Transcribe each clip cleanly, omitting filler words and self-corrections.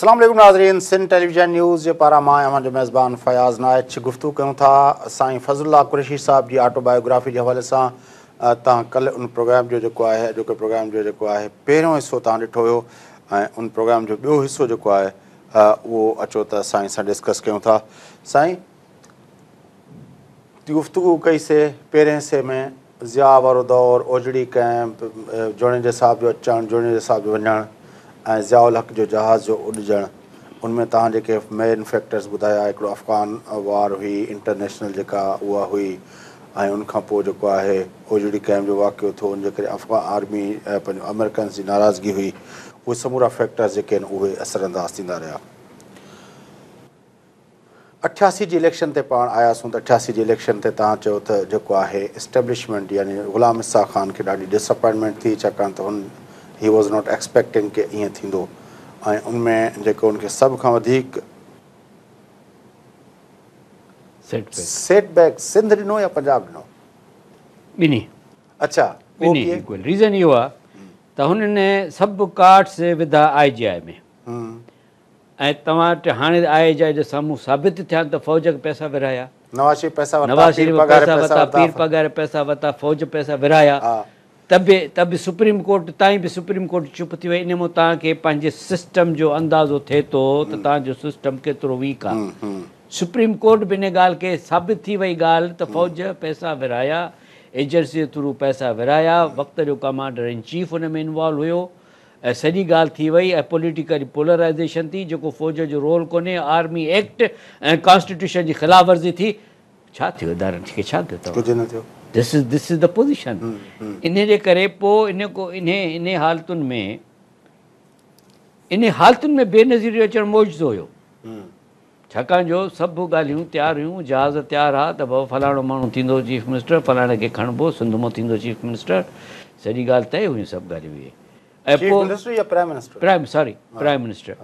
اسلام عليڪم ناظرين سنڌ ٽيليويزن نيوز جي پاران مان اوهان جو ميزبان فياض نائچ گفتگو ڪيون ٿا سائين فضل الله قريشي صاحب جي آٽو بايوگرافي جي حوالي سان. توهان ڪلهه ان پروگرام جو جيڪو آهي اڄوڪي پروگرام جو جيڪو آهي پهريون حصو توهان ڏٺو هيو ۽ ان پروگرام جو ٻيو حصو جيڪو آهي اهو اچو ته سائين سان ڊسڪس ڪيون ٿا. سائين گفتگو ڪئي سي پهرين حصي ۾ ضياء وارو دور، اوجڙي ڪئمپ، جوڻيجي صاحب جو اچڻ، جوڻيجي صاحب جو وڃڻ ۽ ضياء الحق جو جهاز جو اڏجڻ، ان ۾ توهان جيڪي مين فيڪٽرز ٻڌايا هڪڙو افغان وار هئي انٽرنيشنل جيڪا اها هئي ۽ ان کان پوء جيڪو آهي اوجڙي ڪئمپ جو واقعو ٿيو ان جي ڪري افغان آرمي پنهنجو آمريڪنز جي ناراضگي هئي اهي سمورا فيڪٽرز جيڪي آهن اهي اثر انداز ٿيندا رهيا. 88 جي اليڪشن تي پاڻ آياسون ته 88 جي اليڪشن تي توهان چيو ته جيڪو آهي اسٽيبلشمينٽ يعني غلام اسحاق خان کي ڏاڍي ڊس اپائنٽمينٽ ٿي ڇاڪاڻ ته هن هي واز not expecting ڪي ائين ٿيندو ۽ ان ۾ جيڪو ان کي سڀ کان وڌيڪ سيٽ بيڪ سنڌ ڏنو يا پنجاب ڏنو؟ ٻنهي. اڇا ٻنهي ايڪول. ريزن اهو آهي ته هنن سڀ ڪارڊس وڌا آء جي آء ۾. ۽ توهان وٽ هاڻي آء جي آء جي سامهون ثابت ٿيا آهن ته فوج کي پئسا ورهايا. نواز شريف پئسا ورتا، نواز شريف پئسا ورتا، پير پاڳاري پئسا ورتا، فوج پئسا ورهايا ته به ته به سپريم ڪورٽ تائين به سپريم ڪورٽ چپ ٿي وئي. انهي مان توهان کي پنهنجي سسٽم جو اندازو ٿئي ٿو ته توهان جو سسٽم ڪيترو ويڪ آهي. سپريم ڪورٽ به انهي ڳالهه کي ثابت ٿي وئي ڳالهه ته فوج پئسا ورهايا، ايجنسي جي ٿرو پئسا ورهايا، وقت جو ڪمانڊر ان چيف ان ۾ انوالو هيو. ۽ سڄي ڳالهه ٿي وئي ۽ پوليٽيڪل پولرائيزيشن ٿي جيڪو فوج جو رول ڪونهي، آرمي ايڪٽ ۽ ڪانسٽيٽيوشن جي خلاف ورزي ٿي، ڇا ٿيو ادارن کي ڇا ٿيو توهان ڪجهه نه ٿيو. This is this is the position انهي جي ڪري پوء انهي ڪو انهي انهي حالتن ۾ انهي حالتن ۾ بينظير جو اچڻ معجزو هيو. ڇاڪاڻ جو سڀ ڳالهيون تيار هيون، جهاز تيار ها ته بابا فلاڻو ماڻهو ٿيندو چيف منسٽر، فلاڻي کي کڻبو، سنڌ مان ٿيندو چيف منسٽر، سڄي ڳالهه طئي هيون سڀ ڳالهيون اهي ۽ چيف منسٽر يا prime minister? Prime sorry prime minister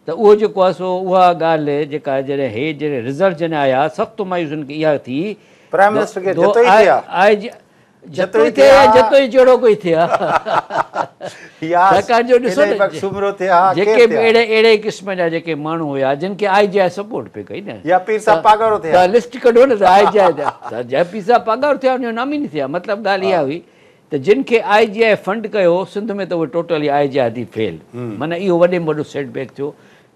ته اهو جيڪو آهي سو اها ڳالهه جيڪا جڏهن هي جڏهن رزلٽ جڏهن آيا سخت مايوسي هن کي اها ٿي پرائم منسٽر کي جتوئي ٿي ها. آء جي جتوئي ٿئي يا جتوئي جهڙو ڪوئي ٿئي ها. ڇاڪاڻ جو ڏسو نه جيڪي به اهڙي اهڙي قسم جا جيڪي ماڻهو هيا جن کي آء جي آء سپورٽ پئي ڪئي نه يا پير صاحب پاڳارو ٿئي ها. لسٽ ڪڍو نه ته آء جي آء جا جا پير صاحب پاڳارو ٿئي ها ان جو ناميني ٿئي ها. مطلب ڳالهه اها هئي ته جن کي آء جي آء فنڊ ڪيو سنڌ ۾ ته اهي ٽوٽلي I جي آء the feel معنيٰ اهو وڏي ۾ وڏو سيٽ بيڪ ٿيو.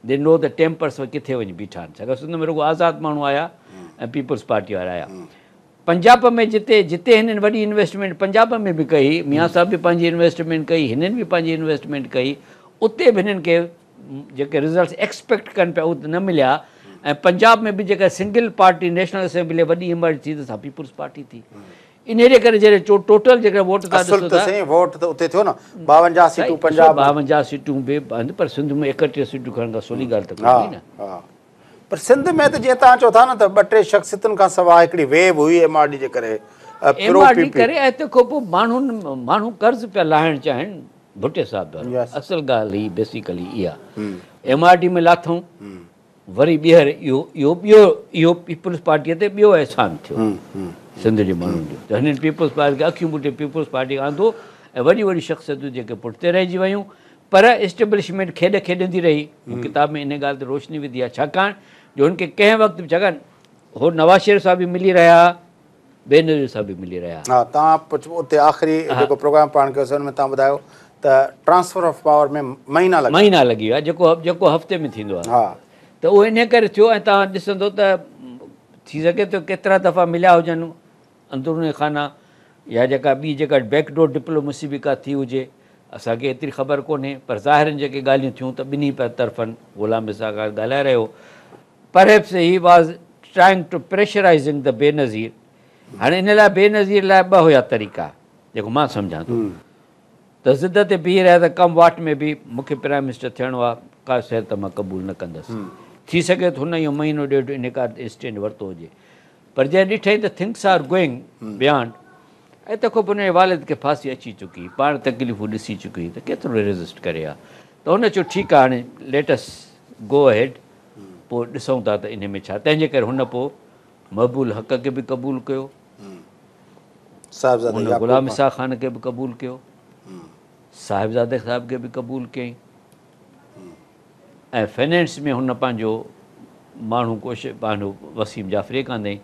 The نو ته ٽيمپرس ڪٿي وڃي بيٺا آهن ڇاڪاڻ سنڌ ۾ رڳو آزاد ماڻهو آيا ۽ پيپلز پارٽي وارا آيا. پنجاب ۾ جتي جتي هنن وڏي انويسٽمينٽ پنجاب ۾ به ڪئي، ميان صاحب به پنهنجي انويسٽمينٽ ڪئي، هنن به پنهنجي انويسٽمينٽ ڪئي، اتي به هنن کي جيڪي رزلٽس ايڪسپيڪٽ ڪن پيا اهي نه مليا ۽ پنجاب ۾ به جيڪا سنگل پارٽي نيشنل اسيمبلي وڏي ايمرج ٿي ته سا پيپلز پارٽي ٿي. انهي جي ڪري جڏهن ٽوٽل جيڪڏهن ووٽ تان ڏسو ته اصل ته سائين ووٽ ته اتي ٿيو نه 52 سيٽون پنجاب ۾. 52 سيٽون به پر سنڌ ۾ 31 سيٽون کڻڻ ڪا سولي ڳالهه ته ڪونه هئي نه. پر سنڌ ۾ ته جيئن توهان چئو ٿا نه ته ٻه ٽي شخصيتن کان سواء هڪڙي ويو هئي ايم آر ڊي جي ڪري ايم آر ڊي ڪري ۽ تنهن کان پوء ماڻهن ماڻهو قرض پيا لاهڻ چاهين ڀٽي صاحب وارو اصل ڳالهه هئي بيسيڪلي اها ايم آر ڊي ۾ لاٿئون وري ٻيهر اهو اهو ٻيو اهو پيپلز پارٽيء تي ٻيو احسان ٿيو سنڌ جي ماڻهن جو ته هنن پيپلز پارٽي کي اکيون ٻوٽي پيپلز پارٽي کي آندو ۽ وڏيون وڏيون شخصيتون جيڪي پٺتي رهجي ويون پر اسٽيبلشمينٽ کيڏ کيڏندي رهي. مون ڪتاب ۾ انهيء ڳالهه تي روشني وڌي آهي، ڇاڪاڻ جو هن کي ڪنهن وقت به، ڇاڪاڻ هو نواز شريف صاحب به ملي رهيا ها، بينظير صاحب به ملي رهيا ها. ها، توهان اتي آخري جيڪو پروگرام پاڻ ڪيوسين ان ۾ توهان ٻڌايو ته ٽرانسفر آف پاور ۾ مهينا لڳا. مهينا لڳي ويا، جيڪو جيڪو هفتي ۾ ٿيندو آهي. ها. ته اهو انهيء ڪري ٿيو ۽ توهان ڏسندو ته ٿي سگهي ٿو ڪيترا دفعا مليا هجن اندروني خانا يا جيڪا ٻي جيڪا بيڪ ڊور ڊپلوميسي به ڪا ٿي هجي، اسان کي ايتري خبر ڪونهي، پر ظاهراً جيڪي ڳالهيون ٿيون ته ٻنهي طرفن غلام اسحاق خان ڳالهائي رهيو هو. Perhaps he was trying to pressurising the Benazir. هاڻي ان لاء بينظير لاء ٻه هيا طريقا، جيڪو مان سمجهان ٿو ته ضد تي بيهي رهيا ته ڪم واٽ ۾ به مون کي پرائم منسٽر ٿيڻو آهي، ڪا شيء ته مان قبول نه ڪندس. ٿي سگهي ٿو هن اهو مهينو ڏيڍ انهي ڪار تي اسٽينڊ ورتو هجي. پر جڏهن ڏٺائين ته ٿنگس آر گوئنگ بيانڊ ۽ تنهن کان پوء هن جي والد کي ڦاسي اچي چڪي هئي، پاڻ تڪليفون ڏسي چڪي هئي ته ڪيترو ريزسٽ ڪري ها ته هن چيو ٺيڪ آهي هاڻي ليٽ اس گو اهيڊ پوء ڏسون ٿا ته انهي ۾ ڇا تنهن جي ڪري هن پوء محبوب الحق کي به قبول ڪيو، هن غلام اسحاق خان کي به قبول ڪيو، صاحبزادي صاحب کي به قبول ڪيائين. ۽ فنانس ۾ هن پنهنجو ماڻهو ڪوشش پنهنجو وسيم جعفري کي آندائين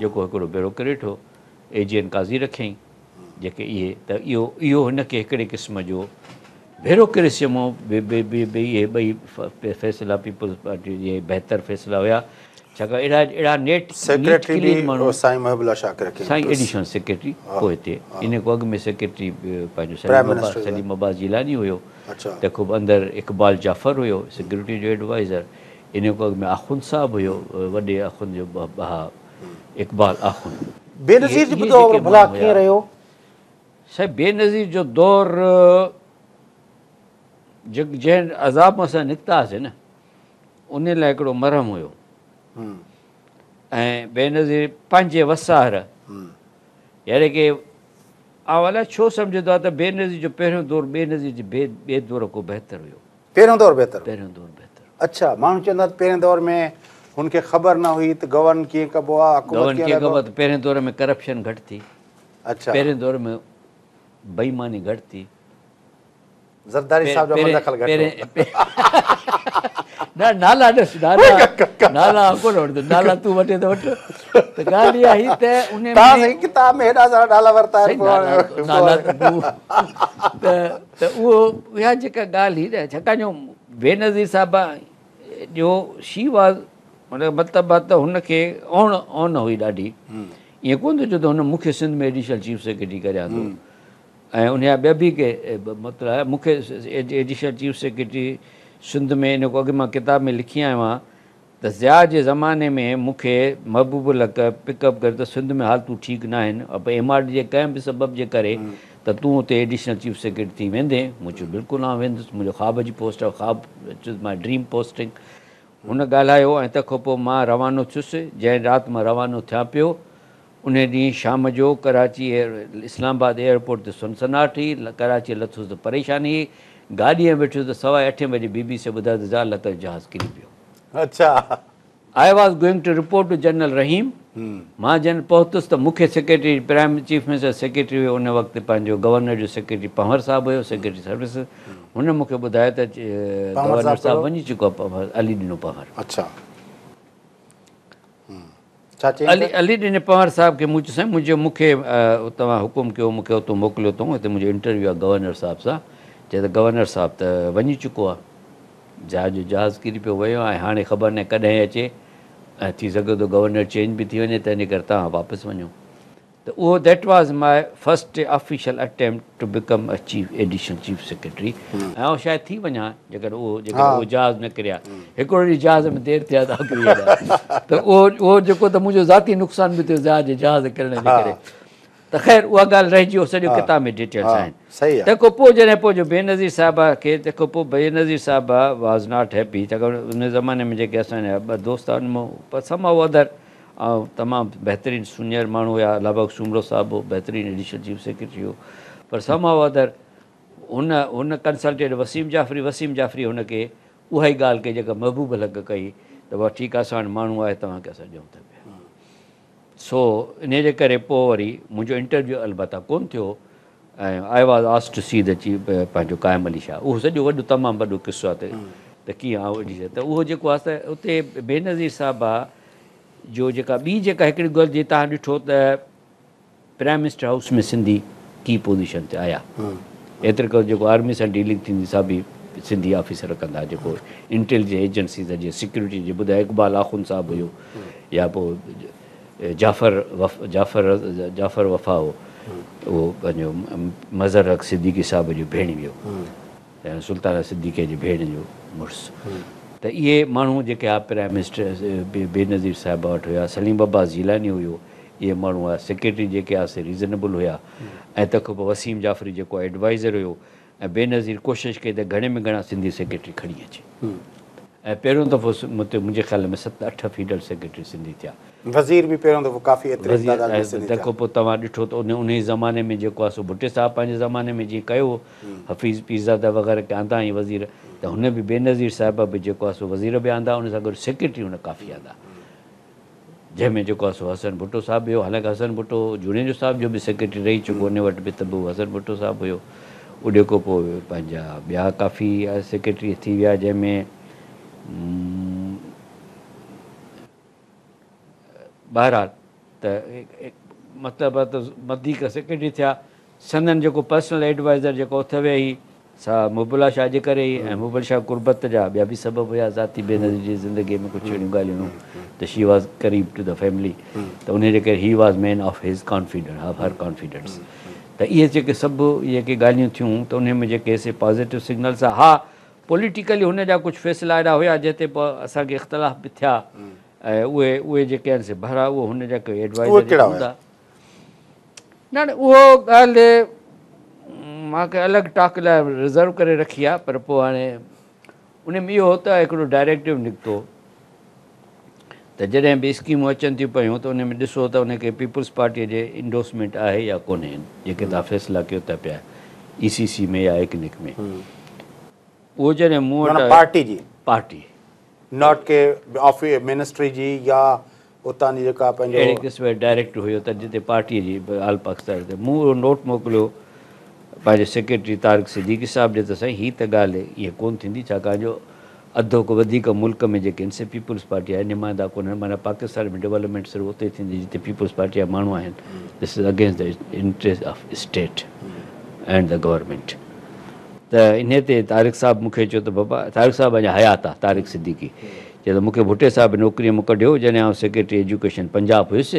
جيڪو هڪڙو بيوروڪريٽ هو، اي جي اين قاضي رکيائين جيڪي اهي ته اهو اهو هن کي هڪڙي قسم جو بيوروڪريسيء مان به به به به اهي ٻئي فيصلا پيپلز پارٽي جي بهتر فيصلا هيا ڇاڪاڻ اهڙا اهڙا نيٽ نيٽ سيڪريٽري ڪلين به ماڻهو سائين محب الله شاهه کي رکيائين سائين پلس ايڊيشنل سيڪريٽري پوء هتي ان کان اڳ ۾ سيڪريٽري پنهنجو پرائم سليم عباس منسٽر سليم عباس جيلاني هيو اڇا. تنهن کان پوء اندر اقبال جعفر هيو سيڪيورٽي جو ايڊوائيزر ان کان اڳ ۾ آخوند صاحب هيو وڏي آخوند جو ها اقبال آخوند اهي بينظير جو اهي دور جيڪي ڀلا ماڻهو ڪيئن هيا رهيو؟ صاحب بينظير جو دور جنهن عذاب مان اسان نڪتا هئاسين نه ان لاء هڪڙو مرهم هيو ۽ بينظير پنهنجي وساهر يعني ڪي آئون الائي ڇو سمجهندو آهيان ته بينظير جو پهريون دور بينظير جي ٻئي دور کان بهتر هيو. پهريون دور بهتر هو. پهريون دور بهتر هو. اڇا ماڻهو چوندا ته پهرين دور ۾ هن کي خبر نه هئي ته گورن ڪيئن ڪبو آهي حڪومت گورن ڪيئن ڪيئن هلائبو ڪبو آهي ته پهرين دور ۾ ڪرپشن گهٽ ٿي. اڇا. پهرين دور ۾ بي ايماني گهٽ ٿي. زرداري صاحب جو عمل دخل گهٽ هو. نه نالا ڏس نالا نالا ڪونه وٺندو نالا تون وٺين ته وٺ ته ڳالهه اها هئي ته ان ۾ توهان سائين ڪتاب ۾ هيڏا سارا نالا ورتا آهن نالا ته ته اهو اها جيڪا ڳالهه هئي نه ڇاڪاڻ جو بينظير صاحبه جو شي واز مطلب آهي ته هن کي اون اون هئي ڏاڍي ائين ڪونه ٿو چئو ته هن مون کي سنڌ ۾ ايڊيشنل چيف سيڪريٽري ڪري آندو ۽ ان جا ٻيا به ڪي مطلب مون کي ايڊيشنل چيف سيڪريٽري سنڌ ۾ ان کان اڳ مان ڪتاب ۾ لکي آيو آهيان ته ضياء جي زماني ۾ مون کي محبوب الحق پڪ اپ ڪري ته سنڌ ۾ حالتون ٺيڪ نه آهن ايم آر ڊي جي ڪنهن به سبب جي ڪري ته تون اتي ايڊيشنل چيف سيڪريٽري ٿي ويندين. مون چيو بلڪل آئون ويندس منهنجو خواب جي پوسٽ آهي خواب ماء ڊريم پوسٽنگ. هن ڳالهايو ۽ تنهن کان پوء مان روانو ٿيس جنهن رات مان روانو ٿيان پيو انهي ڏينهن شام جو ڪراچي اسلام آباد ايئرپورٽ تي سنسناٽ هئي، ڪراچيء لٿس ته پريشاني هئي، گاڏيء ۾ ويٺس ته سوا اٺين بجي بي بي سي ٻڌايو ته ضياء الحق جو جهاز ڪري پيو. اڇا. I was going to report to general Rahim, مان جڏهن پهتس ته مون کي secretary prime chief minister secretary هيو ان وقت پنهنجو گورنر جو سيڪريٽري پنهور صاحب هيو سيڪريٽري سروسز هن مون کي ٻڌايو ته گورنر صاحب وڃي چڪو آهي علي ڏنو پنهور. اڇا. ڇا چيائين ته؟ علي ڏني پنهور صاحب کي مون چيو سائين منهنجو مون کي توهان حڪم ڪيو مون کي اتو موڪليو اٿئون هتي منهنجو انٽرويو آهي گورنر صاحب سان چئي ته گورنر صاحب ته وڃي چڪو آهي جهاز جو جهاز ڪري پيو ويو آهي هاڻي خبر ناهي ڪڏهن اچي ۽ ٿي سگهي ٿو گورنر چينج به ٿي وڃي تنهنجي ڪري توهان واپس وڃو ته اهو that was my first official attempt to become a chief additional chief secretary ۽ آئون شايد ٿي وڃان ها جيڪڏهن اهو جيڪڏهن اهو جهاز نه ڪري ها هڪڙو ڏينهن جهاز ۾ دير ٿي ها ته آئون ڪري وڃان ها ته اهو اهو جيڪو ته منهنجو ذاتي نقصان به ٿيو جهاز جي جهاز ڪرڻ جي ڪري ته خير اها ڳالهه رهجي ويو سڄو ڪتاب ۾ ڊيٽيلس آهن تنهن کان پوء جڏهن پوء جو بينظير صاحبه کي تنهن کان پوء بينظير صاحبه واز not happy ڇاڪاڻ ان زماني ۾ جيڪي اسان جا ٻه دوست هئا ان مان پر سم هاء ادر آئون تمام بهترين سينيئر ماڻهو هيا الله بخش سومرو صاحب به بهترين ايڊيشنل چيف سيڪريٽري هو پر سم هاء ادر هن هن ڪنسلٽيڊ وسيم جعفري وسيم جعفري هن کي اها ئي ڳالهه ڪئي جيڪا محبوب الحق ڪئي ته بابا ٺيڪ آهي اسان وٽ ماڻهو آهي توهان کي اسان ڏيون ٿا پيا سو انهي جي ڪري پوء وري منهنجو انٽرويو البته ڪونه ٿيو ۽ I was asked to see the chief پنهنجو قائم علي شاهه اهو سڄو وڏو تمام وڏو قصو آهي ته ڪيئن آئون ايڊيشنل ته اهو جيڪو آهي ته اتي بينظير صاحبه جو جيڪا ٻي جيڪا هڪڙي ڳالهه جي توهان ڏٺو ته پرائم منسٽر هائوس ۾ سنڌي ڪي پوزيشن تي آيا ايتري قدر جيڪو آرمي سان ڊيلنگ ٿيندي سا به سنڌي آفيسر ڪندا جيڪو انٽيلجنس ايجنسيز جي سيڪيورٽي جي ٻڌايو اقبال آخوند صاحب هيو يا پوء جعفر جعفر جعفر وفا هو اهو پنهنجو مظهر حق صديقي صاحب جو ڀيڻويو يعني سلطانه صديقي جي ڀيڻ جو مڙس ته اهي ماڻهو جيڪي ها پرائم منسٽر بينظير صاحبه وٽ هيا سليم عباس جيلاني هيو اهي ماڻهو هيا سيڪريٽري جيڪي هيا سي ريزنيبل هيا ۽ تنهن کان پوء وسيم جعفري جيڪو ايڊوائيزر هيو ۽ بينظير ڪوشش ڪئي ته گهڻي ۾ گهڻا سنڌي سيڪريٽري کڻي اچي ۽ پهريون دفعو منهنجي خيال ۾ ست اٺ فيڊرل سيڪريٽري سنڌي ٿيا. وزير به پهريون دفعو ڪافي ايتري تعداد ۾ سنڌي ٿيا. تنهن کان پوء توهان ڏٺو ته انهي زماني ۾ جيڪو آهي سو ڀٽي صاحب پنهنجي زماني ۾ جيئن ڪيو هو حفيظ پيرزاده وغيره کي آندا ۽ وزير ته هن به بينظير صاحبه به جيڪو آهي سو وزير به آندا ان سان گڏ سيڪريٽري هن ڪافي آندا جنهن ۾ جيڪو آهي سو حسن ڀٽو صاحب به هيو حالانڪه حسن ڀٽو جوڻيجو صاحب جو به سيڪريٽري رهي چڪو ان وٽ به ته به حسن ڀٽو صاحب هيو اڏي کان پوء پنهنجا ٻيا ڪافي سيڪريٽري ٿي ويا جنهن ۾ بهرحال ته مطلب ته وڌيڪ سيڪريٽري ٿيا. سندن جيڪو پرسنل ايڊوائيزر جيڪو اٿ ويهه هئي سا محب الله شاهه جي ڪري هئي ۽ محب الله شاهه قربت جا ٻيا به سبب هيا. ذاتي بينظير جي زندگيء ۾ ڪجهه اهڙيون ڳالهيون هيون ته شي واز قريب ٽو the family ته انهيء جي ڪري he was man of his confidence of her confidence ته اهي جيڪي سڀ جيڪي ڳالهيون ٿيون ته انهيء ۾ جيڪي سي پازيٽو سگنلس ها پوليٽيڪلي هن جا ڪجهه فيصلا اهڙا هيا جنهن تي پوء اسان کي اختلاف به ٿيا ۽ اهي اهي جيڪي آهن سي بهرحال اهو هن جا ڪي اهي ايڊوائيزر ڪهڙا جيڪي هيا؟ هوندا نه نه اهو ڳالهه مان ڪنهن الڳ ٽاڪ لاء رزرو ڪري رکي آهي پر پوء هاڻي ان ۾ اهو هو ته هڪڙو ڊائريڪٽو نڪتو ته جڏهن به اسڪيمون اچن ٿيون پيون ته ان ۾ ڏسو ته ان کي پيپلز پارٽيء جي انڊورسمينٽ آهي يا ڪونهي جيڪي توهان فيصلا ڪيو ٿا پيا اي سي سي ۾ يا ايڪنڪ ۾ اهو جڏهن مون وٽ معنيٰ آيو پارٽي جي party not K of ministry جي يا اتان جي جيڪا اهڙي پنهنجو قسم جو ڊائريڪٽو هيو ته جتي پارٽيء جي آل پاڪستان تي مون اهو نوٽ موڪليو پنهنجي سيڪريٽري طارق صديقي صاحب ڏي ته سائين هي ته ڳالهه ائين ڪونه ٿيندي ڇاڪاڻ جو اڌ کان وڌيڪ ملڪ ۾ جيڪي آهن سي پيپلز پارٽي جا نمائندا ڪونهن معنيٰ پاڪستان ۾ ڊولپمينٽ صرف اتي ٿيندي جتي پيپلز پارٽي جا ماڻهو آهن this is against the interest of state and the government ته انهي تي طارق صاحب مون کي چيو ته بابا طارق صاحب اڃا حيات آ طارق صديقي چيو ته مون کي ڀٽي صاحب نوڪريء مان ڪڍيو جڏهن آئون سيڪريٽري ايجوڪيشن پنجاب هيس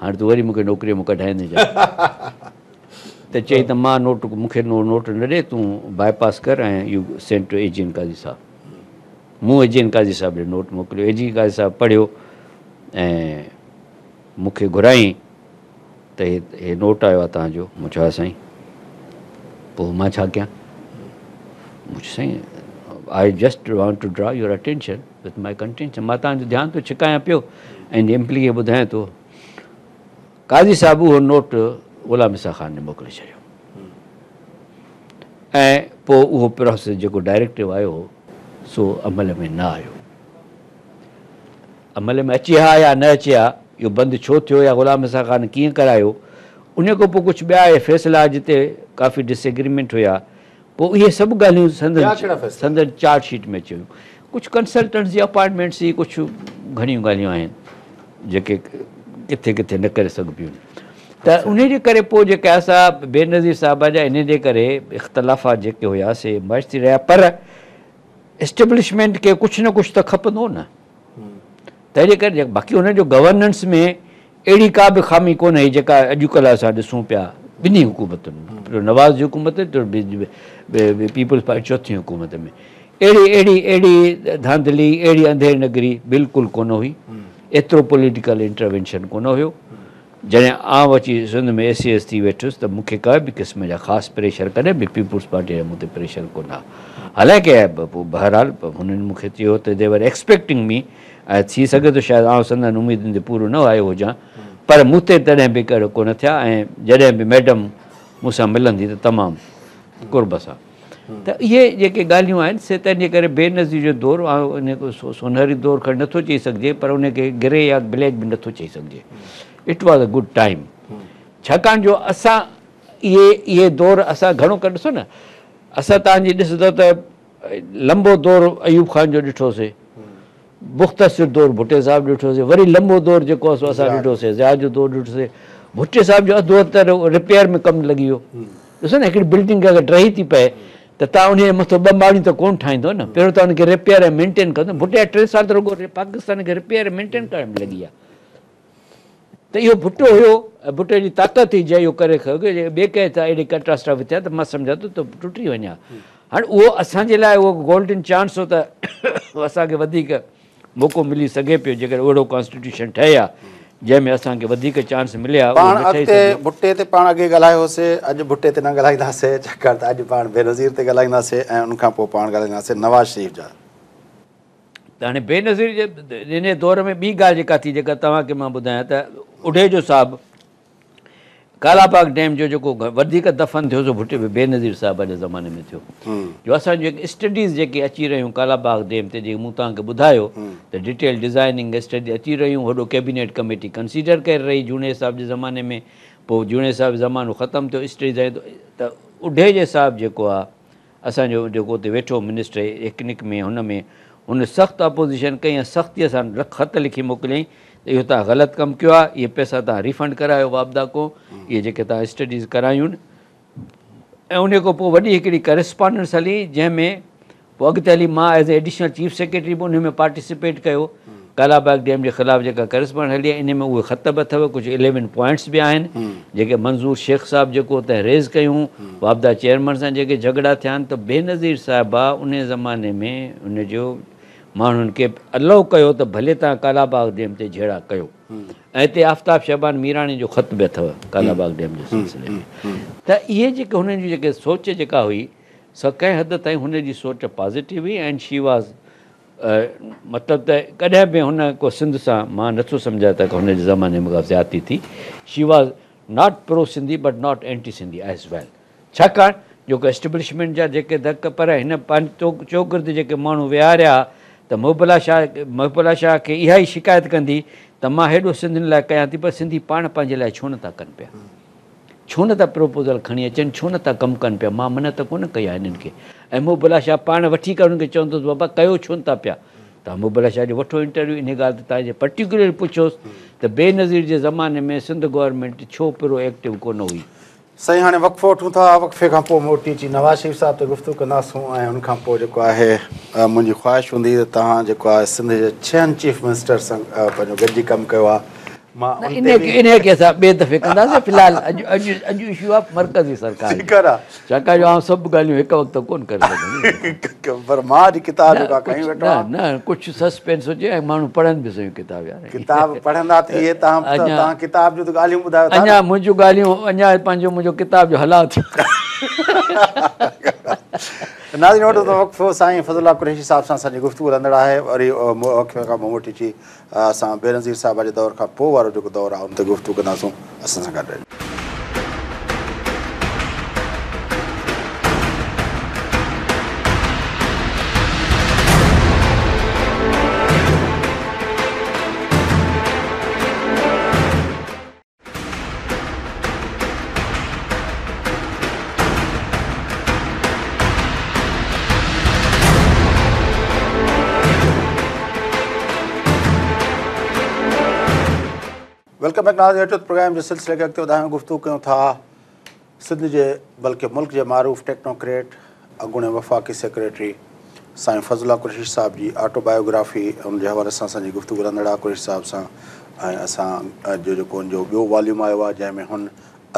هاڻي تون وري مون کي نوڪريء مان ڪڍائيندين ڇا ته چئي ته مان نوٽ مون کي نوٽ نه ڏي تون باء پاس ڪر ۽ you send to A G N Qazi صاحب. مون اي جي اين قاضي صاحب ڏي نوٽ موڪليو. اي جي اين قاضي صاحب پڙهيو ۽ مون کي گهرايائين ته هي هي نوٽ آيو آهي توهان جو. مون چيو ها سائين. پوء مان ڇا ڪيان؟ مون چيو سائين I just want to draw your attention with my contention مان توهان جو ڌيان ٿو ڇڪايان پيو ۽ امپلي کي ٻڌايان ٿو. قاضي صاحب اهو نوٽ غلام اسحاق خان ڏي موڪلي ڇڏيو ۽ پوء اهو پراسيس جيڪو ڊائريڪٽو آيو هو سو عمل ۾ نه آيو. عمل ۾ اچي ها يا نه اچي ها، اهو بند ڇو ٿيو يا غلام اسحاق خان ڪيئن ڪرايو، ان کان پوء ڪجهه ٻيا اهي فيصلا جتي ڪافي ڊس ايگريمينٽ هيا، پوء اهي سڀ ڳالهيون ٻيا ڪهڙا فيصلا؟ سندن چارج شيٽ ۾ اچي ويون. ڪجهه ڪنسلٽنٽس جي اپائنٽمينٽس جي ڪجهه گهڻيون ڳالهيون آهن جيڪي ڪٿي ڪٿي نه ڪري سگهبيون ته انهي جي ڪري پوء جيڪا آهي سا بينظير صاحبه جا انهي جي ڪري اختلافات جيڪي هيا سي مرج ٿي رهيا پر اسٽيبلشمينٽ کي ڪجهه نه ڪجهه ته کپندو نه تنهن جي ڪري باقي انهن جو گورننس ۾ اهڙي ڪا به خامي ڪونه هئي جيڪا اڄڪلهه اسان ڏسون پيا ٻنهي حڪومتن ۾ نواز جي حڪومت پيپلز پارٽي چوٿين حڪومت ۾ اهڙي اهڙي اهڙي ڌانڌلي اهڙي انڌير نگري بلڪل ڪونه هئي ايترو پوليٽيڪل انٽروينشن ڪونه هيو جڏهن آئون اچي سنڌ ۾ اي سي ايس ٿي ويٺس ته مون کي ڪنهن به قسم جا خاص پريشر ڪڏهن به پيپلز پارٽي جا مون تي پريشر ڪونه آ حالانڪه پوء بهرحال هنن مون کي چيو ته the were expecting me ۽ ٿي سگهي ٿو شايد آئون سندن اميدن تي پورو نه آيو هجان پر مون تي تڏهن به ڪهڙو ڪونه ٿيا ۽ جڏهن به ميڊم مون سان ملندي ته تمام قرب سان ته اهي جيڪي ڳالهيون آهن سي تنهن جي ڪري بينظير جو دور ان کي سونهري دور کڻي نٿو چئي سگهجي پر ان کي گري يا بليڪ به نٿو چئي سگهجي it was a good time ڇاڪاڻ جو اسان اهي اهي دور اسان گهڻو ڪري ڏسو نه اسان تان جي ڏسندو ته لمبو دور ايوب خان جو ڏٺوسي مختصر دور ڀٽي صاحب ڏٺوسي وري لمبو دور جيڪو آهي سو اسان ڏٺوسي ضياء جو دور ڏٺوسي ڀٽي صاحب جو اڌو اڌ ته رپيئر ۾ ڪم لڳي ويو ڏسو نه هڪڙي بلڊنگ اگر ڊهي ٿي پئي ته تان انهي جي مٿو ٻه ماڙيون ته ڪونه ٺاهيندو نه پهريون ته ان کي رپيئر ۽ مينٽين ڪندو ڀٽي جا 3 سال ته رڳو پاڪستان کي رپيئر ۽ مينٽين ڪرڻ ۾ لڳي ويا ته اهو ڀٽو هيو ۽ ڀٽي جي طاقت هئي جنهن اهو ڪري سگهيو جي ٻئي ڪنهن سان اهڙي ڪيٽاسٽرافي ٿئي ها ته مان سمجهان ٿو ته ٽٽي وڃي ها. هاڻي اهو اسان جي لاء اهو گولڊن چانس هو ته اسان کي وڌيڪ موقعو ملي سگهي پيو جيڪڏهن اهڙو ڪانسٽيٽيوشن ٺهي ها جنهن ۾ اسان کي وڌيڪ چانس ملي ها اهو پاڻ نه ٺهي اڳتي سگهيو. ڀٽي تي پاڻ اڳي ڳالهايو هوسي اڄ ڀٽي تي نه ڳالهائينداسي ڇاڪاڻ ته اڄ پاڻ بينظير تي ڳالهائينداسي ۽ ان کان پوء پاڻ ڳالهائينداسي نواز شريف جا. ته هاڻي بينظير جي انهيء دور ۾ ٻي ڳالهه جيڪا ٿي جيڪا توهان کي مان ٻڌايان ته اڍيجو صاحب ڪالاباغ ڊيم جو جيڪو وڌيڪ دفن ٿيو سو ڀٽي بينظير صاحب جي زماني ۾ ٿيو جو اسان جون جيڪي اسٽڊيز جيڪي اچي رهيون ڪالاباغ ڊيم تي جيڪي مون توهان کي ٻڌايو ته ڊيٽيل ڊزائننگ اسٽڊي اچي رهيون هوڏو ڪيبينيٽ ڪميٽي ڪنسيڊر ڪري رهي جوڻيجي صاحب جي زماني ۾ پوء جوڻيجي صاحب جو زمانو ختم ٿيو اسٽڊيز آيون ته اڍيجي صاحب جيڪو آهي اسان جو جيڪو اتي ويٺو هو منسٽر ايڪنڪ ۾ هن ۾ هن سخت اپوزيشن ڪئي ۽ سختيء سان خط لکي موڪليائين ته اهو توهان غلط ڪم ڪيو آهي، اهي پئسا توهان ريفنڊ ڪرايو واپڊا کان، اهي جيڪي توهان اسٽڊيز ڪرايون. ۽ انهيء کان پوء وڏي هڪڙي ڪريسپانڊنس هلي جنهن ۾ پوء اڳتي هلي مان as a additional chief secretary به انهيء ۾ پارٽيسپيٽ ڪيو. ڪالاباغ ڊيم جي خلاف جيڪا ڪريسپانڊنس هلي انهيء ۾ اهي خط به اٿو، ڪجهه اليون پوائنٽس به آهن جيڪي منظور شيخ صاحب جيڪو تنهن ريز ڪيون، واپڊا چيئرمن سان جيڪي جهڳڙا ٿيا آهن ته بينظير صاحبه انهيء زماني ۾ ان جو ماڻهن کي الائو ڪيو ته ڀلي توهان ڪالاباغ ڊيم تي جهيڙا ڪيو ۽ هتي آفتاب شعبان ميراڻي جو خط به اٿو ڪالاباغ ڊيم جي سلسلي ۾ ته اهي جيڪي هنن جي جيڪي سوچ جيڪا هئي سا ڪنهن حد تائين هن جي سوچ پازيٽو هئي اينڊ شي واز مطلب ته ڪڏهن به هن ڪو سنڌ سان مان نٿو سمجهان ته هن جي زماني ۾ ڪا زيادتي ٿي she was not pro Sindhi but not anti Sindhi as well ڇاڪاڻ جو اسٽيبلشمينٽ جا جيڪي ڌڪ پر هن پنهنجي چوگرد جيڪي ماڻهو ويهاريا ته محب الله شاهه محب الله شاهه کي اها ئي شڪايت ڪندي ته مان هيڏو سنڌين لاء ڪيان ٿي پر سنڌي پاڻ پنهنجي لاء ڇو نه ٿا ڪن پيا ڇو نه ٿا پروپوزل کڻي اچن ڇو نه ٿا ڪم ڪن پيا مان منع ته ڪونه ڪئي آهي هنن کي ۽ محب الله شاهه پاڻ وٺي ڪري انهن کي چوندو هوس بابا ڪيو ڇو نه ٿا پيا توهان محب الله شاهه جو وٺو انٽرويو انهي ڳالهه تي توهان جي پرٽيڪولرلي پڇوس ته بينظير جي زماني ۾ سنڌ گورنمينٽ ڇو پرو ايڪٽو ڪونه هئي. سائين هاڻي وقفو وٺون ٿا، وقفي کان پوء موٽي اچي نواز شريف صاحب تي گفتگو ڪنداسون ۽ ان کان پوء جيڪو آهي منهنجي خواهش هوندي ته توهان جيڪو آهي سنڌ جي ڇهن چيف منسٽر سان پنهنجو گڏجي ڪم ڪيو آهي مان ان تي به انهي کي اسان ٻئي دفعي ڪنداسين في الحال اڄ اڄ اڄ اشو آهي مرڪزي سرڪار جو ڇاڪاڻ جو آئون سڀ ڳالهيون هڪ وقت ڪونه ڪري سگهندس پر مان اڄ ڪتاب جيڪو آهي کڻي ويٺو آهيان نه نه ڪجهه سسپينس هجي ۽ ماڻهو پڙهن به سهي ڪتاب يار ڪتاب پڙهندا ته اهي توهان توهان ڪتاب جون ته ڳالهيون ٻڌايو ٿا اڃا منهنجون ڳالهيون اڃا پنهنجو منهنجو ڪتاب جو هلان ٿو. ناظرين وٺون ٿا وقفو سائين فضل الله قريشي صاحب سان اسان جي گفتگو هلندڙ آهي وري وقفي کان پوء موٽي اچي اسان بينظير صاحبه جي دور کان پوء وارو جيڪو دور آهي ان تي گفتگو ڪنداسون اسان سان گڏ رهجو. Welcome back ناظرين اچو ته پروگرام جي سلسلي کي اڳتي وڌايون گفتگو ڪيون ٿا سنڌ جي بلڪه ملڪ جي معروف ٽيڪنوڪريٽ اڳوڻي وفاقي سيڪريٽري سائين فضل الله قريشي صاحب جي آٽو بايوگرافي ان جي حوالي سان اسان جي گفتگو هلندڙ آهي قريشي صاحب سان ۽ اسان جو جيڪو ان جو ٻيو واليوم آيو آهي جنهن ۾ هن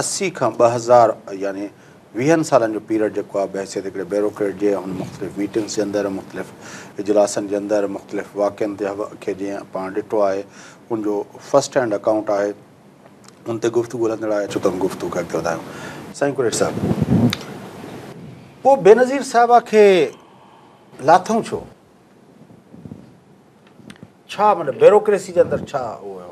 80 کان 2000 يعني ويهن سالن جو پيريڊ جيڪو آهي بحيثيت هڪڙي بيوروڪريٽ جي هن مختلف ميٽنگس جي اندر مختلف اجلاسن جي اندر مختلف واقعن تي کي جيئن پاڻ ڏٺو آهي ان جو فرسٽ هينڊ اڪائونٽ آهي ان تي گفتگو هلندڙ آهي اچو ته ان گفتگو کي اڳتي وڌايون سائين قريشي صاحب پوء بينظير صاحبه کي لاٿئون ڇو ڇا مطلب بيوروڪريسي جي اندر ڇا اهو هو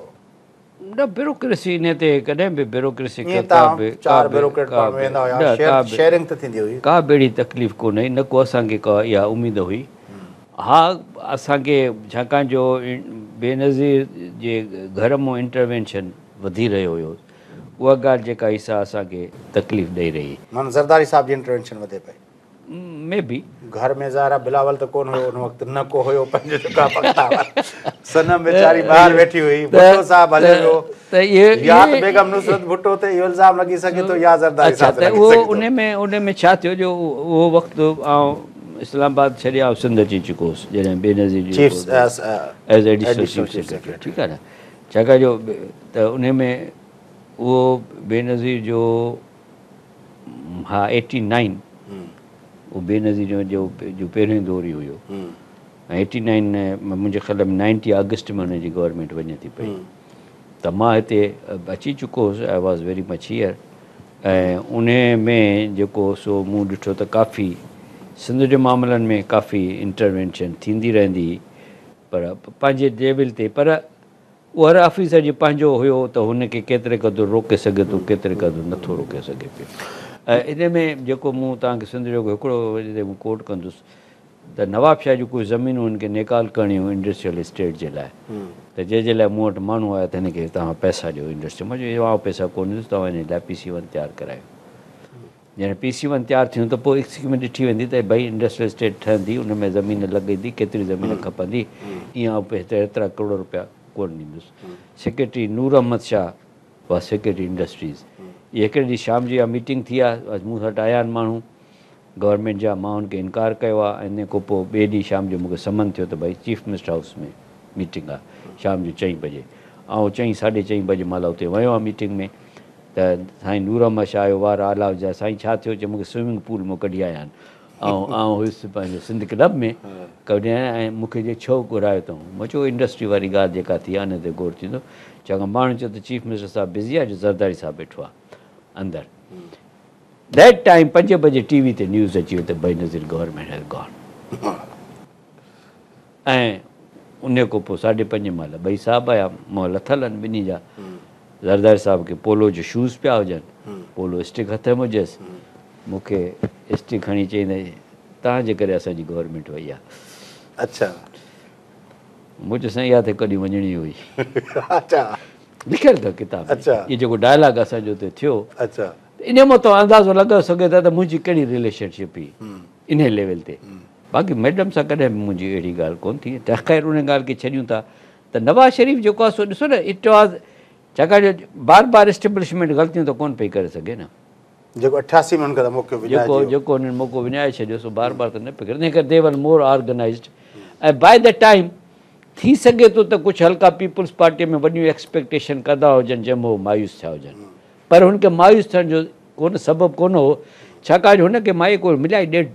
نه بيوروڪريسي ان تي ڪڏهن به بيوروڪريسي ڪا به چار بيوروڪريٽ پاڻ ويندا هيا شيئرنگ ته ٿيندي هئي ڪا به اهڙي تڪليف ڪو نه هئي نه ڪو اسان کي ڪا اها اميد هئي ها اسان کي ڇاڪاڻ جو بينظير جي گهر مون انٽروينشن وڌي رهيو هيو اها ڳالهه جيڪا هئي سا اسان کي تڪليف ڏئي رهي. معنيٰ زرداري صاحب جي انٽروينشن وڌي پئي. مي بي. گهر ۾ ظاهر آهي بلاول ته ڪونه هيو ان وقت نه ڪو هيو پنهنجو جيڪو آهي بختاور صنم ويچاري ٻاهر ويٺي هئي ڀٽو صاحب هليو ويو يا ته بيگم نصرت ڀٽو تي اهو الزام لڳي سگهي ٿو يا زرداري صاحب تي لڳي سگهي ٿو. اڇا ته اهو ان ۾ ڇا ٿيو جو اهو وقت آئون اسلام آباد ڇڏي آئون سنڌ اچي چڪو هوس جڏهن بينظير جو chief as additional chief secretary ٺيڪ آهي نه ڇاڪاڻ جو ته ان ۾ اهو بينظير جو ها ايٽي نائن اهو بينظير جو جو پهريون دور ئي هيو ۽ ايٽي نائن منهنجي خيال ۾ نائنٽي آگسٽ ۾ هن جي گورنمينٽ وڃي ٿي پئي ته مان هتي اچي چڪو هوس I was very much here ۽ انهي ۾ جيڪو سو مون ڏٺو ته ڪافي سنڌ جي معاملن ۾ ڪافي انٽروينشن ٿيندي رهندي هئي پر پنهنجي ليول تي پر اهو هر آفيسر جي پنهنجو هيو ته هن کي ڪيتري قدر روڪي سگهي ٿو ڪيتري قدر نٿو روڪي سگهي پيو ۽ انهي ۾ جيڪو مون توهان کي سنڌ جو هڪڙو جتي مون ڪوٽ ڪندس ته نوابشاهه جون ڪجهه زمينون هن کي نيڪال ڪرڻيون هيون انڊسٽريل اسٽيٽ جي لاء ته جنهن جي لاء مون وٽ ماڻهو آيا ته هن کي توهان پئسا ڏيو انڊسٽريل مان چيو آئون پئسا ڪونه ڏيندس توهان هن جي لاء پي سي ون تيار ڪرايو. جڏهن پي سي ون تيار ٿيندو ته پوء اسڪيم ڏٺي ويندي ته ڀئي انڊسٽريل اسٽيٽ ٺهندي ان ۾ زمين لڳندي ڪيتري زمين کپندي ائين آئون هيترا ڪروڙ روپيا ڪونه ڏيندس. Secretary Noor Ahmed Shah was secretary industries اهي هڪڙي ڏينهن شام جو اها ميٽنگ ٿي آهي مون وٽ آيا آهن ماڻهو گورنمينٽ جا مان ان کي انڪار ڪيو آهي ۽ ان کان پوء ٻئي ڏينهن شام جو مون کي سمن ٿيو ته ڀئي چيف منسٽر هائوس ۾ ميٽنگ آهي شام جو چئين بجي آئون چئين ساڍي چئين بجي مهل اتي ويو آهيان ميٽنگ ۾ ته سائين نور احمد شاهه آيو وار آلا هجا سائين ڇا ٿيو چي مون کي سوئمنگ پول مان ڪڍي آيا آهن آئون آئون هيس پنهنجو سنڌ ڪلب ۾ ڪڍي آيا ۽ مون کي چي ڇو گهرايو اٿئون مون چيو انڊسٽري واري ڳالهه جيڪا ٿي آهي ان تي غور ٿيندو ڇاڪاڻ ماڻهن چيو ته چيف منسٽر صاحب بزي آهي جو زرداري صاحب ويٺو آهي اندر that time پنجين بجي ٽي وي تي نيوز اچي وئي ته بينظير گورنمينٽ هيز گان ۽ انهيء کان پوء ساڍي پنجين مهل ٻئي صاحب آيا، منهن لٿل هن ٻنهي جا. زرداري صاحب کي پولو جو شوز پيا هجن، پولو اسٽڪ هٿ ۾ هجيس. مون کي اسٽڪ کڻي چيائين ته توهان جي ڪري اسان جي گورنمينٽ وئي آهي. اڇا. مون چيو سائين اها ته هڪ ڏينهن وڃڻي هئي. اڇا. لکيل اٿو ڪتاب ۾. اڇا. اهو جيڪو ڊائلاگ اسان جو اتي ٿيو. اڇا. ته انهيء مان توهان اندازو لڳائي سگهو ٿا ته منهنجي ڪهڙي رليشن شپ هئي انهيء ليول تي. باقي ميڊم سان ڪڏهن به منهنجي اهڙي ڳالهه ڪونه ٿي ته خير ان ڳالهه کي ڇڏيون ٿا ته نواز شريف جيڪو آهي سو ڏسو نه it was ڇاڪاڻ جو بار بار اسٽيبلشمينٽ غلطيون ته ڪونه پئي ڪري سگهي نه. جيڪو 88 ۾ هن کي موقعو وڃائي ڇڏيو. جيڪو هنن موقعو وڃائي ڇڏيو سو بار بار ته نه پئي ڪري تنهن ڪري the were more organised ۽ by the time ٿي سگهي ٿو ته ڪجهه حلقا پيپلز پارٽي ۾ وڏيون ايڪسپيڪٽيشن ڪندا هجن جنهن ۾ هو مايوس ٿيا هجن. پر هن کي مايوس ٿيڻ جو ڪونه سبب ڪونه هو، ڇاڪاڻ جو هن کي مائي ڪو مليا ئي ڏيڍ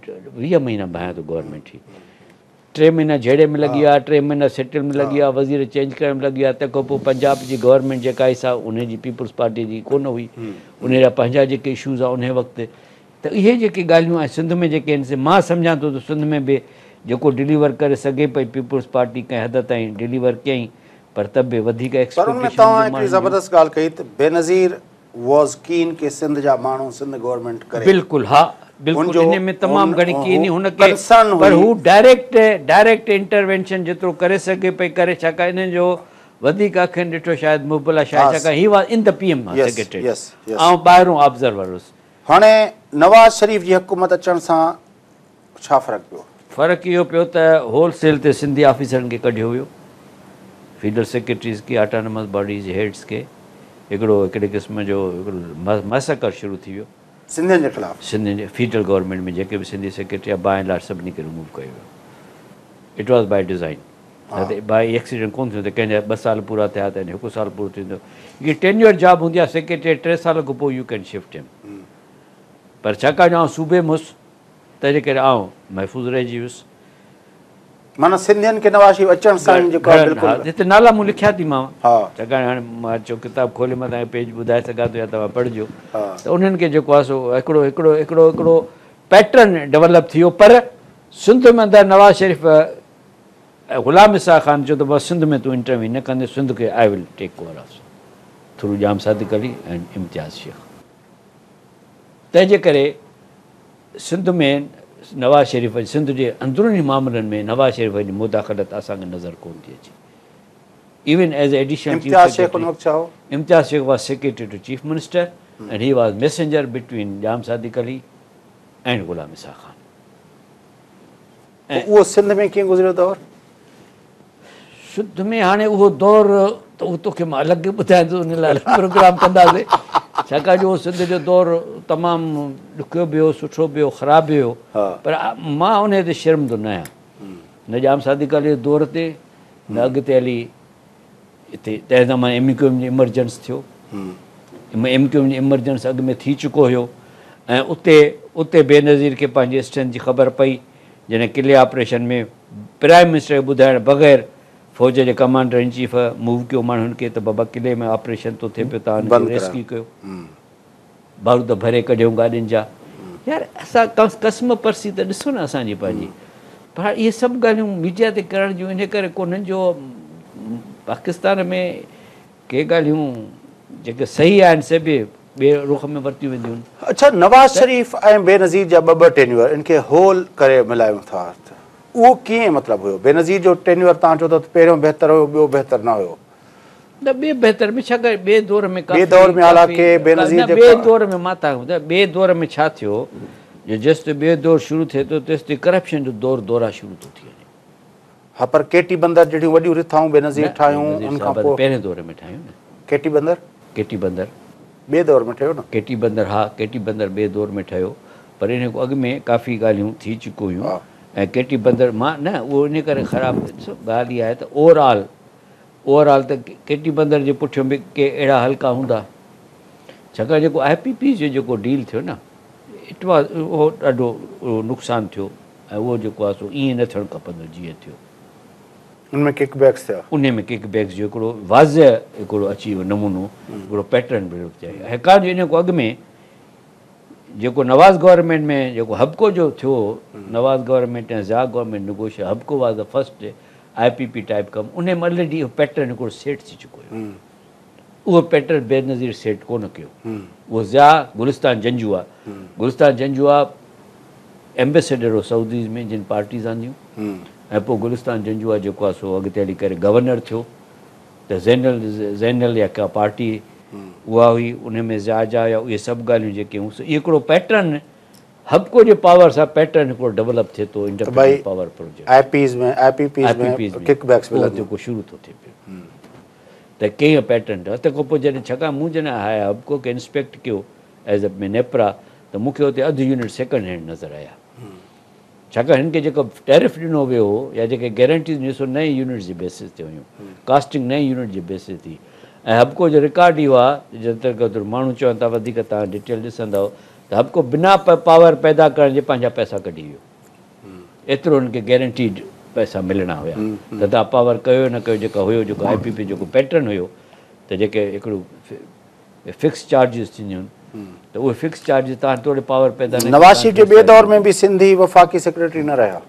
20 مهينا ڀانيان ٿو گورنمينٽ هئي. ٽي مهينا جهيڙي ۾ لڳي ويا، ٽي مهينا سيٽل ۾ لڳي ويا، وزير چينج ڪرڻ ۾ لڳي ويا، تنهن کان پوء پنجاب جي گورنمينٽ جيڪا آئي سا انهي جي پيپلز پارٽي جي ڪونه هئي، انهي جا پنهنجا جيڪي اشوز هئا انهي وقت ته اهي جيڪي ڳالهيون ۽ سنڌ ۾ جيڪي آهن سي مان سمجهان ٿو ته سنڌ ۾ به جيڪو ڊليور ڪري سگهي پئي پيپلز پارٽي ڪنهن حد تائين ڊليور ڪيائين پر ته به وڌيڪ پر ان ۾ ايڪسپيڪٽيشن توهان هونديون هڪڙي ماڻهن جون. زبردست ڳالهه ڪئي ته بينظير واز ڪين ڪي سنڌ جا ماڻهو سنڌ گورنمينٽ ڪري. بلڪل ها ان بلڪل جو انهي ۾ تمام ان گهڻي ڪين هن کي ڪنسرن پر هئي. هو ڊائريڪٽ ڊائريڪٽ انٽروينشن جيترو ڪري سگهي پئي ڪري ڇاڪاڻ انهن جو وڌيڪ اکين ڏٺو شايد محب الله شاهه ڇاڪاڻ he was in the P M yes secretariat yes yes. آئون ٻاهرون آبزرور هوس. هاڻي نواز شريف جي حڪومت اچڻ سان ڇا فرق پيو؟ فرق اهو پيو ته هول سيل تي سنڌي آفيسرن کي ڪڍيو ويو، فيڊل سيڪريٽريز کي، آٽانومس باڊيز جي هيڊز کي، هڪڙو هڪڙي قسم جو هڪڙو ميسڪر شروع ٿي ويو. سنڌين جي خلاف؟ سنڌين جي فيڊرل گورنمينٽ ۾ جيڪي به سنڌي سيڪريٽري هئا باء اينڊ لارج سڀني کي رموو ڪيو ويو. It was by design. نه ته باء ايڪسيڊنٽ ڪونه ٿيندو ته ڪنهن جا ٻه سال پورا ٿيا ته هڪ سال پورو ٿيندو. هڪڙي ٽينيور جاب هوندي آهي سيڪريٽري 3 سال کان پوء يو can shift هم. پر ڇاڪاڻ جو آئون صوبي ۾ هوس تنهنجي ڪري آئون محفوظ رهجي ويس. معنيٰ سنڌين کي نواز شريف اچڻ سان ئي جيڪو آهي بلڪل. ها هتي نالا مون لکيا ٿي مانو. ڇاڪاڻ هاڻي مان چيو ڪتاب کولي مان توهان کي پيج ٻڌائي سگهان ٿو يا توهان پڙهجو ته انهن کي جيڪو آهي سو هڪڙو هڪڙو هڪڙو هڪڙو پيٽرن ڊولپ ٿي ويو پر سنڌ ۾ اندر نواز شريف ۽ غلام اسحاق خان چيو ته بابا سنڌ ۾ تون انٽروين نه ڪندين سنڌ کي I will take over of through Jam Sadiq Ali ۽ Imtiaz Shaikh. تنهن جي ڪري سنڌ ۾ نواز شريف جي سنڌ جي اندروني معاملن ۾ نواز شريف جي مداخلت اسان کي نظر ڪونه ٿي اچي. Even as additional chief Imtiaz Shaikh ان سيڪريٽري وقت ڇا هو؟ Imtiaz Shaikh was secretary to chief minister and he was messenger between Jam Sadiq Ali and Ghulam Ishaq Khan. پوء اهو سنڌ ۾ ڪيئن گذريو دور؟ سنڌ ۾ هاڻي اهو دور ته اهو توکي مان الڳ ٻڌايان ٿو ان لاء الڳ پروگرام ڪنداسين ڇاڪاڻ جو اهو سنڌ جو دور تمام ڏکيو به هو سٺو به هو خراب به هو پر مان ان تي شرمندو نه آهيان نه ڄام صادق علي جي دور تي نه اڳتي هلي اتي تنهن زماني ايم ڪيو ايم جي ايمرجنس ٿيو ايم ڪيو ايم جي ايمرجنس اڳ ۾ ٿي چڪو هيو ۽ اتي اتي بينظير کي پنهنجي اسٽرينٿ جي خبر پئي جڏهن قلعي آپريشن ۾ پرائم منسٽر کي ٻڌائڻ بغير فوج جي ڪمانڊر ان چيف موو ڪيو ماڻهن کي ته بابا قلعي ۾ آپريشن ٿو ٿئي پيو توهان ان کي ريسڪيو ڪيو بارود ڀري ڪڍيون گاڏين جا يار اسان قسم پرسي ته ڏسو نه اسان جي پنهنجي پر اهي سڀ ڳالهيون ميڊيا تي ڪرڻ جون ان ڪري ڪونهن جو پاڪستان ۾ ڪي ڳالهيون جيڪي صحيح آهن سي به ٻئي رخ ۾ ورتيون وينديون آهن. اڇا نواز شريف ۽ بينظير جا ٻه ٻه ٽينيوئر ان کي هول ڪري ملايون ٿا ته اهو ڪيئن مطلب هيو بينظير جو ٽينيوئر توهان چئو ٿا ته پهريون بهتر هيو ٻيو بهتر نه هيو. نه ٻئي بهتر ۾ ڇا ڪري ٻئي دور ۾ ٻئي دور ۾ حالانڪه بينظير جي ٻئي دور ۾ مان توهان کي ٻڌايان ٻئي دور ۾ ڇا ٿيو جو جيستائين ٻيو دور شروع ٿئي ٿو تيستائين ڪرپشن جو دور دورا شروع ٿو ٿي وڃي. ها پر ڪيٽي بندر جهڙيون وڏيون رٿائون بينظير ٺاهيون ان کان پوء. پهرين دور ۾ ٺاهيون نه. ڪيٽي بندر؟ ڪيٽي بندر. ٻئي دور ۾ ٺهيو نه. ڪيٽي بندر ها ڪيٽي بندر ٻئي دور ۾ ٺهيو پر ان کان اڳ ۾ ڪافي ڳالهيون ٿي چڪيون هيون ۽ ڪيٽي بندر مان نه اهو ان ڪري خراب ڏسو ڳالهه اها آهي ته اوور آل اوور آل ته ڪيٽي بندر جي پٺيون به ڪي اهڙا حلقا هوندا ڇاڪاڻ جيڪو آء پي پيز جو جيڪو ڊيل ٿيو نه it was اهو ڏاڍو نقصان ٿيو ۽ اهو جيڪو آهي سو ائين نه ٿيڻ کپندو جيئن ٿيو. ان ۾ ڪڪ بيڪس ٿيا. انهي ۾ ڪڪ بيڪس جو هڪڙو واضح هڪڙو اچي ويو نمونو هڪڙو پيٽرن ڊولپ ٿيو ڇاڪاڻ جو انهي کان اڳ ۾ جيڪو نواز گورنمينٽ ۾ جيڪو حبڪو جو ٿيو Nawaz government ۽ Zia government negotiate Hubco was the first I P P type ڪم انهي ۾ الريڊي اهو پيٽرن هڪڙو سيٽ ٿي چڪو هيو اهو پيٽرن بينظير سيٽ ڪونه ڪيو اهو ضياء گلستان جنجوعا گلستان جنجوعا ايمبيسيڊر هو سعوديز ۾ جن پارٽيز آنديون ۽ پوء گلستان جنجوعا جيڪو آهي سو اڳتي هلي ڪري گورنر ٿيو ته زينل زينل يا ڪا پارٽي اها هئي ان ۾ ضياء جا يا اهي سڀ ڳالهيون جيڪي هيون سو اهو هڪڙو پيٽرن حبڪو جي پاور سان پيٽرن هڪڙو ڊولپ ٿئي ٿو independent power project I Ps ۾ I P Ps ۾ kick backs ملن جيڪو شروع ٿو ٿئي پيو ته ڪيئن پيٽرن تنهن کان پوء جڏهن ڇاڪاڻ مون جڏهن حبڪو کي انسپيڪٽ ڪيو ايز اي نيپرا ته مون کي اتي اڌ يونٽ سيڪنڊ هينڊ نظر آيا. ڇاڪاڻ هن کي جيڪو ٽيرف ڏنو ويو هو يا جيڪي گيرنٽيز ڏنيون سو نئين يونٽ جي بيسز تي هيون. ڪاسٽنگ نئين يونٽ جي بيسز تي. ۽ حبڪو جو رڪارڊ اهو آهي جيتري قدر ماڻهو چون ٿا وڌيڪ توهان ڊيٽيل ڏسندؤ ته حبڪو بنا پاور پيدا ڪرڻ جي پنهنجا پئسا ڪڍي ويو. ايترو هن کي گيرنٽيڊ پئسا ملڻا هيا ته توهان پاور ڪيو نه ڪيو جيڪا هيو جيڪو آء پي پي جيڪو پيٽرن هيو ته جيڪي هڪڙو فڪس چارجز ٿينديون آهن ته اهي فڪس چارجز توهان توڙي پاور پيدا نه نواز شريف جي ٻئي دور ۾ به سنڌي وفاقي سيڪريٽري نه رهيا.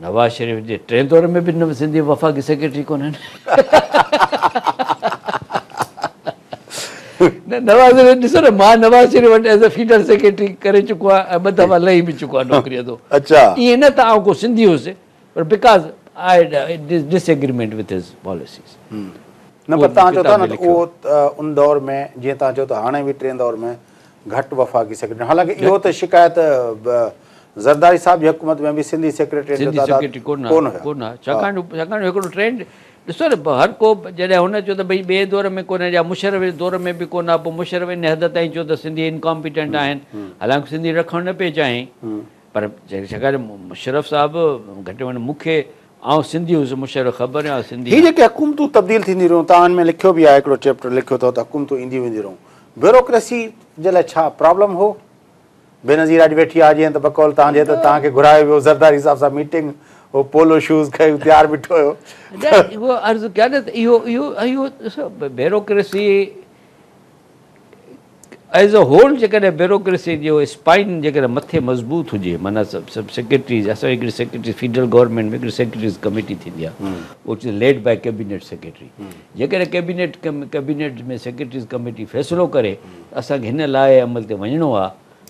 نواز شريف جي ٽئين دور ۾ به سنڌي وفاقي سيڪريٽري ڪونهن. نه نواز شريف ڏسو نه مان نواز شريف وٽ ايز اي فيڊر سيڪريٽري ڪري چڪو آهيان ۽ ٻه دفعا لهي به چڪو آهيان نوڪريء تان. اڇا. ائين نه ته آئون ڪو سنڌي هيس پر because I disagreement with his policies. نه پر توهان چئو ٿا نه ته اهو ان دور ۾ جيئن توهان چئو ٿا هاڻي به ٽئين دور ۾ گهٽ وفاقي سيڪريٽري حالانڪه اهو ته شڪايت زرداري صاحب جي حڪومت ۾ به سنڌي سيڪريٽرين جو تعداد ڪونه هيا. ڪونه هيا ڇاڪاڻ جو ڇاڪاڻ جو هڪڙو ٽرينڊ ڏسو نه هر ڪو جڏهن هن چيو ته ڀئي ٻئي دور ۾ ڪونهي يا مشرف جي دور ۾ به ڪونه آهي پوء مشرف ان حد تائين چيو ته سنڌي انڪامپيٽنٽ آهن حالانڪه سنڌي رکڻ نه پئي چاهين پر ڇاڪاڻ جو مشرف صاحب گهٽ ۾ گهٽ مون کي آئون سنڌي هيس مشرف خبر آئون سنڌي هي جيڪي حڪومتون تبديل ٿينديون رهيون توهان ان ۾ لکيو به آهي هڪڙو چيپٽر لکيو اٿو ته حڪومتون اينديون وينديون رهيون بيوروڪريسي جي لاء ڇا پرابلم هو بينظير اڄ ويٺي آهي جيئن ته بقول توهان جي ته توهان کي گهرايو ويو زرداري صاحب سان ميٽنگ هو پولو شوز کنيو تيار بيٺو هيو اهو عرض ڪيان نه ته اهو اهو اهو ڏسو بيوروڪريسي ايز اي هول جيڪڏهن بيوروڪريسي جو اسپائن جيڪڏهن مٿي مضبوط هجي معنيٰ سڀ سيڪريٽريز اسان هڪڙي سيڪريٽري فيڊرل گورنمينٽ ۾ هڪڙي سيڪريٽريز ڪميٽي ٿيندي آهي which is led by cabinet secretary جيڪڏهن ڪيبينيٽ ڪيبينيٽ ۾ سيڪريٽريز ڪميٽي فيصلو ڪري ته اسان کي هن لائحه عمل تي وڃڻو آهي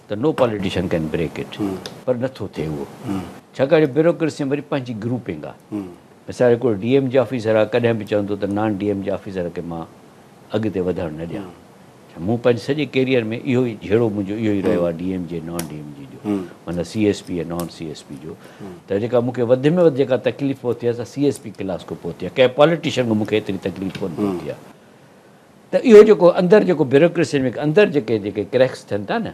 ته no politician can break it پر نٿو ٿئي اهو ڇاڪاڻ جو بيوروڪريسي ۾ وري پنهنجي گروپنگ آهي مثال هڪڙو ڊي ايم جي آفيسر آهي ڪڏهن به چوندو ته نان ڊي ايم جي آفيسر کي مان اڳتي وڌڻ نه ڏيان. ڇا مون پنهنجي سڄي ڪيريئر ۾ اهو ئي جهيڙو منهنجو اهو ئي رهيو آهي ڊي ايم جي نان ڊي ايم جي جو معنيٰ سي ايس پي ۽ نان سي ايس پي جو ته جيڪا مون کي وڌ ۾ وڌ جيڪا تڪليف پهتي آهي سا سي ايس پي ڪلاس کان پهتي آهي ڪنهن پاليٽيشن کان مون کي ايتري تڪليف ڪونه پهتي آهي ته اهو جيڪو اندر جيڪو بيوروڪريسي ۾ اندر جيڪي جيڪي ڪريڪس ٿين ٿا نه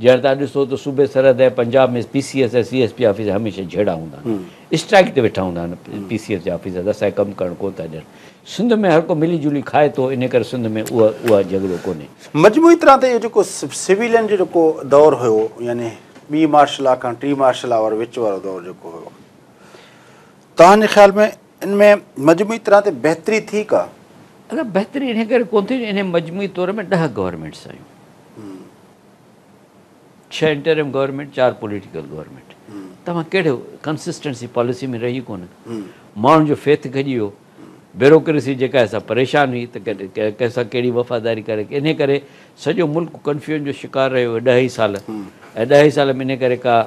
جيئن تهان ڏسو ته صوبي سرحد ۽ Punjab ۾ P C S ۽ C S P officer هميشه جهيڙا هوندا آهن اسٽرائيڪ تي ويٺا هوندا آهن پي سي ايس جا آفيسر اسان کي ڪم ڪرڻ ڪونه ٿا ڏين سنڌ ۾ هر ڪو ملي جلي کائي ٿو انهي ڪري سنڌ ۾ اها اها جهڳڙو ڪونهي. مجموعي طرح تي اهو جيڪو سويلين جو جيڪو دور هيو يعني ٻي مارشل لا کان ٽي مارشل لا وارو وچ وارو دور جيڪو هيو توهان جي خيال ۾ ان ۾ مجموعي طرح تي بهتري ٿي ڪا؟ ادا بهتري انهي ڪري ڪونه ٿي جو انهي مجموعي طور ۾ ڏهه گورنمينٽس آيون. ڇهه انٽرم گورنمينٽ چار پوليٽيڪل گورنمينٽ توهان ڪهڙي ڪنسسٽنسي پاليسي ۾ رهي ڪونه ماڻهن جو فيٿ کڄي ويو بيوروڪريسي جيڪا آهي سا پريشان هئي ته ڪنهن سان ڪهڙي وفاداري ڪري انهي ڪري سڄو ملڪ ڪنفيوزن جو شڪار رهيو ڏهه ئي سال ۽ ڏهه ئي سال ۾ انهي ڪري ڪا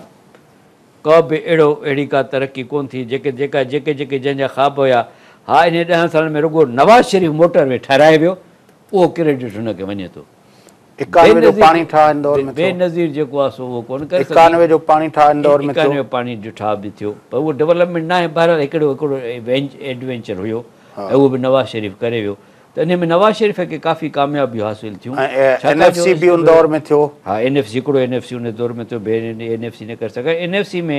ڪا به اهڙو اهڙي ڪا ترقي ڪونه ٿي جيڪي جيڪا جيڪي جيڪي جنهن جا خواب هيا ها انهي ڏهن سالن ۾ رڳو نواز شريف موٽر وي ٺهرائي ويو اهو ڪريڊٽ هن کي وڃي ٿو. 91 جو پاڻي ٺاهه هن دور ۾ ٿيو. بينظير جيڪو آهي سو اهو ڪونه ڪري سگهي. 91 جو پاڻي ٺاهه هن دور ۾ ٿيو. 91 پاڻي جو ٺاهه به ٿيو پر اهو ڊولپمينٽ ناهي بهرحال هڪڙو هڪڙو ايڊوينچر هيو ۽ اهو به نواز شريف ڪري ويو ته انهي ۾ نواز شريف کي ڪافي ڪاميابيون حاصل ٿيون. ۽ اين ايف سي به ان دور ۾ ٿيو. ها اين ايف سي هڪڙو اين ايف سي ان دور ۾ ٿيو ٻي اين ايف سي نه ڪري سگهيا. اين ايف سي ۾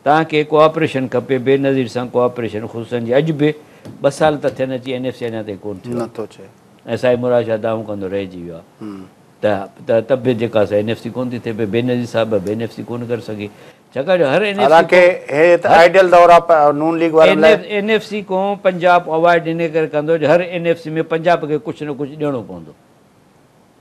توهان کي ڪوآپريشن کپي بينظير سان ڪوآپريشن خصوصن جي اڄ به ٻه سال ته ٿين اچي اين ايف سي اڃا تائين ڪونه ٿيو آهي. ۽ سائين مراد شاهه دانهون ڪندو رهجي ويو آهي ته ته به جيڪا سا اين ايف سي ڪونه ٿي ٿئي پئي بينظير صاحب به اين ايف سي ڪونه ڪري سگهي ڇاڪاڻ جو هر اين ايف سي حالانڪه هي ته آئيڊيل دور آهي نون ليگ وارن لاء. اين ايف سي کان پنجاب اوائڊ انهي ڪري ڪندو جو هر اين ايف سي ۾ پنجاب کي ڪجهه نه ڪجهه ڏيڻو پوندو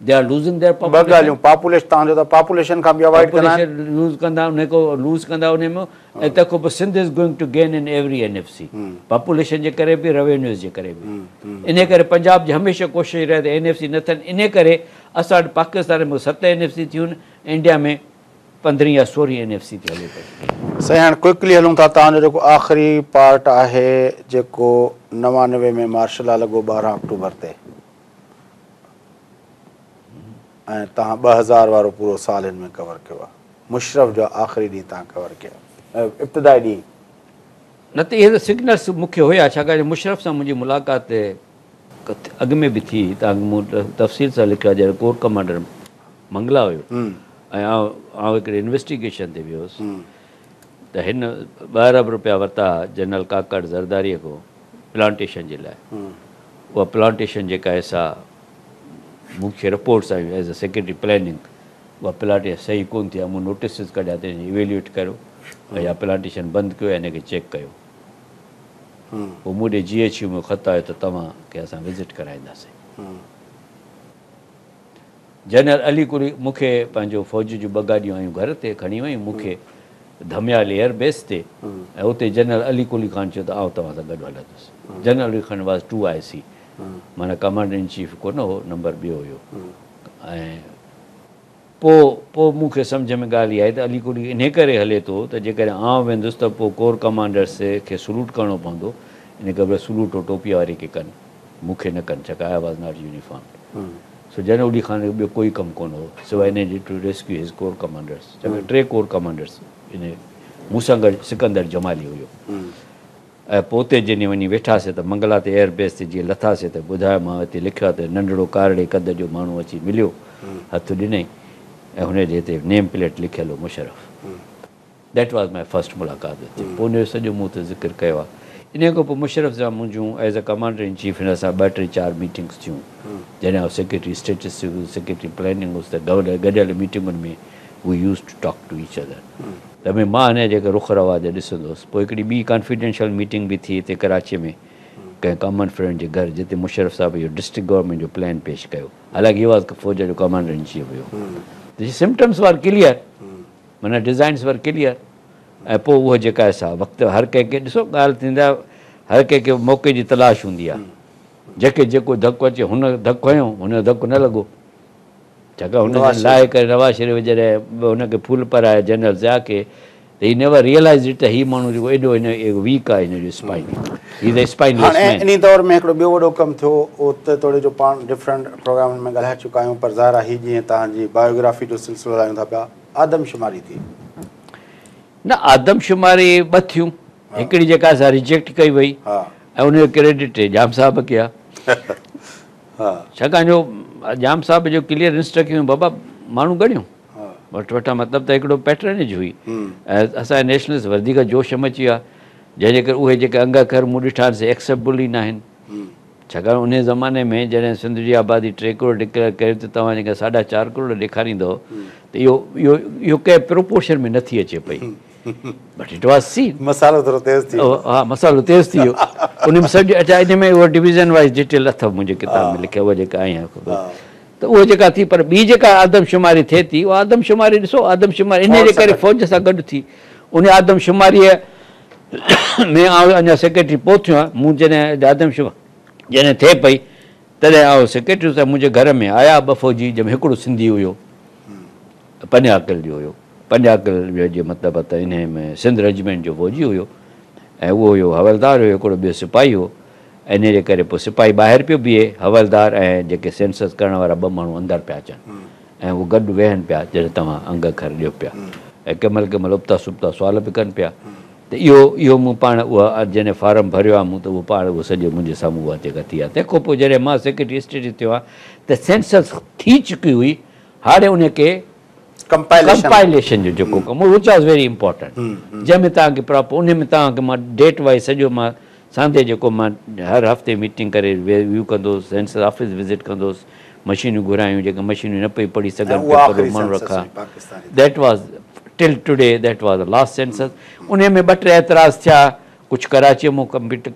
they are losing their ٻه ڳالهيون پاپوليشن توهان جو ته پاپوليشن کان به اوائڊ ڪندا آهن. پاپوليشن لوز ڪندا انهي کان لوز ڪندا انهي ۾ ۽ تنهن کان پوء Sindh is going to gain in every N F C population جي ڪري به روينيوز جي ڪري به انهي ڪري پنجاب جي هميشه ڪوشش رهي ته اين ايف سي نه ٿين انهي ڪري اسان وٽ پاڪستان ۾ 7 اين ايف سي ٿيون آهن انڊيا ۾ 15 يا 16 اين ايف سي ٿي هلي پئي. سائين هاڻ ڪوئڪلي هلون ٿا توهان جو جيڪو آخري پارٽ آهي جيڪو 99 ۾ مارشل لا لڳو 12 آڪٽوبر تي ۽ توهان 2000 وارو پورو سال هن ۾ ڪور ڪيو آهي. مشرف جا آخري ڏينهن توهان ڪور ڪيا ابتدائي ڏينهن. نه ته اهي ته سگنلس مون کي هيا ڇاڪاڻ جو مشرف سان منهنجي ملاقات اڳ ۾ به ٿي هئي توهان کي مون تفصيل سان لکيو آهي جڏهن ڪور ڪمانڊر منگلا هيو ۽ آئون هڪڙي انويسٽيگيشن تي ويو هوس ته هن 2 ارب روپيا ورتا جنرل ڪاڪڙ زرداريء کان پلانٽيشن جي لاء اها پلانٽيشن جيڪا آهي سا مون کي رپورٽس آيون ايز اي سيڪريٽري پلاننگ اها پلانٽيشن صحيح ڪونه ٿي آهي مون نوٽيسز ڪڍيا ته ان ايويليوئيٽ ڪريو ۽ يا پلانٽيشن بند ڪيو يا ان کي چيڪ ڪيو پوء مون ڏي جي ايڇ يو ۾ خط آيو ته توهان کي اسان وزٽ ڪرائينداسين جنرل علي قلي مون کي پنهنجو فوج جون ٻه گاڏيون آيون گهر تي کڻي ويون مون کي ڌميال ايئر بيس تي ۽ اتي جنرل علي قلي خان چيو ته آئون توهان سان گڏ هلندس general Ali Khan was 2 I C معنيٰ ڪمانڊر ان چيف ڪونه هو نمبر ٻيو هيو ۽ پوء پوء مون کي سمجهه ۾ ڳالهه اها آئي ته علي قلي انهي ڪري هلي ٿو ته جيڪڏهن آئون ويندس ته پوء ڪور ڪمانڊرس کي سلوٽ ڪرڻو پوندو ان ڪري سلوٽ هو ٽوپيء واري کي ڪن مون کي نه ڪن ڇاڪاڻ I was not uniformed so general Ali Khan کي ٻيو ڪوئي ڪم ڪونه هو سواء انهي جي to rescue his corps commanders ڇاڪاڻ ٽي ڪور ڪمانڊرس انهي مون سان گڏ سڪندر جمالي هيو. ۽ پوء اتي جڏهن وڃي ويٺاسين ته منگلا تي ايئر بيس تي جيئن لٿاسين ته ٻڌايو مان اتي لکيو آهي ته ننڍڙو ڪارڙي قد جو ماڻهو اچي مليو هٿ ڏنائين ۽ هن جي هتي نيم پليٽ لکيل هو Musharraf that was my first ملاقات وٿ هِم پوء ان جو سڄو مون اتي ذڪر ڪيو آهي انهيء کان پوء مشرف سان منهنجون as A commander in chief هن سان ٻه ٽي چار ميٽنگس ٿيون جڏهن آئون سيڪريٽري اسٽيٽسٽڪس هوس سيڪريٽري پلاننگ هوس ته گڏيل ميٽنگن ۾ we used to talk to each other ته ۾ مان هن جا جيڪي رخ رواج ڏسندو هوس. پوء هڪڙي ٻي ڪانفيڊينشل ميٽنگ به ٿي هتي ڪراچيء ۾ ڪنهن ڪامن فرينڊ جي گهر جتي مشرف صاحب اهو ڊسٽرڪٽ گورنمينٽ جو پلان پيش ڪيو. حالانڪه هي واز فوج جو ڪمانڊر ان چيف هيو. ته سمپٽمس ور ڪليئر معنيٰ ڊزائنس ور ڪليئر ۽ پوء اهو جيڪا آهي سا وقت هر ڪنهن کي ڏسو ڳالهه ٿيندي آهي هر ڪنهن کي موقعي جي تلاش هوندي آهي. جنهن کي جيڪو ڌڪ اچي هن ڌڪ هنيو هن جو ڌڪ نه لڳو. ڇاڪاڻ هن جن لاهي ڪري نواز شريف جڏهن هن کي ڦول پارايا جنرل ضياء کي ته هي نيور ريئلائيزڊ it ته هي ماڻهو جيڪو ايڏو هن ويڪ آهي هن جو اسپائن هي از اي اسپائن ليس هاڻي مين. انهي دور ۾ هڪڙو ٻيو وڏو ڪم ٿيو اتي توڙي جو پاڻ ڊفرنٽ پروگرامن ۾ ڳالهائي چڪا آهيون پر ظاهر آهي هي جيئن توهان جي بايوگرافي جو سلسلو هلايون ٿا پيا آدمشماري ٿي. نه آدمشماري ٻه ٿيون هڪڙي جيڪا سا ريجيڪٽ ڪئي وئي ۽ ان جو ڪريڊٽ ڄام صاحب کي آهي. ڇاڪاڻ جو ڄام صاحب جو ڪليئر انسٽرڪشن هيون بابا ماڻهو ڳڻيو وٺ وٺان مطلب ته هڪڙو پيٽرنيج هئي ۽ اسان جا نيشنلسٽ وڌيڪ جوش ۾ اچي ويا جنهن جي ڪري اهي جيڪي انگ اکر مون ڏٺا آهن سي ايڪسيپٽبل ئي ناهن ڇاڪاڻ انهي زماني ۾ جڏهن سنڌ جي آبادي 3 ڪروڙ ڊڪليئر ڪئي ته توهان جيڪا 4.5 ڪروڙ ڏيکاريندؤ ته اهو اهو اهو ڪنهن پروپورشن ۾ نٿي اچي پئي بٽ it was سين. مصالحو ٿورو تيز ٿي ويو. ها مصالحو تيز ٿي ويو ان ۾ سڄ اڇا ان ۾ اهو ڊويزن وائيز ڊيٽيل اٿو منهنجي ڪتاب ۾ لکيل اها جيڪا آئي آهي ته اهو جيڪا ٿي پر ٻي جيڪا آدمشماري ٿئي ٿي اها آدمشماري ڏسو آدمشماري انهي جي ڪري فوج سان گڏ ٿي ان آدمشماريء ۾ آئون اڃا سيڪريٽري پوء ٿيو آهيان مون جڏهن آدمشماري جڏهن ٿئي پئي تڏهن آئون سيڪريٽري هوس ۽ منهنجي گهر ۾ آيا ٻه فوجي جنهن ۾ هڪڙو سنڌي هيو پنجاڪل جو هيو. پنجاڪل جو مطلب ته انهيء ۾ سنڌ رجمينٽ جو فوجي هيو ۽ اهو هيو حوالدار هيو هڪڙو ٻيو سپاهي هو. انهيء جي ڪري پوء سپاهي ٻاهر پيو بيهي، حوالدار ۽ جيڪي سينسس ڪرڻ وارا ٻه ماڻهو اندر پيا اچن ۽ هو گڏ ويهن پيا جڏهن توهان انگ اکر ڏيو پيا ۽ ڪنهن مهل ڪنهن مهل ابتا سبتا سوال به ڪن پيا ته اهو اهو مون پاڻ اها جڏهن فارم ڀريو آهي مون ته اهو پاڻ اهو سڄو منهنجي سامهون اها جيڪا ٿي آهي تنهن کان پوء جڏهن مان سيڪريٽري اسٽيٽ ٿيو آهيان ته سينسس ٿي چڪي هئي هاڻي ان کي ڪمپائليشن جو جيڪو ڪم هو وچ واز ويري امپارٽنٽ جنهن ۾ توهان کي پراپر انهي ۾ توهان کي مان ڊيٽ وائيز سڄو مان سانڌي جيڪو مان هر هفتي ميٽنگ ڪري ريويو ڪندو هوس سينسس آفيس وزٽ ڪندو هوس مشينون گهرايون جيڪي مشينون نه پئي پڙهي سگهن پيپر ماڻهو رکا that was till today that was the last census انهي ۾ ٻه ٽي اعتراض ٿيا ڪجهه ڪراچيء مون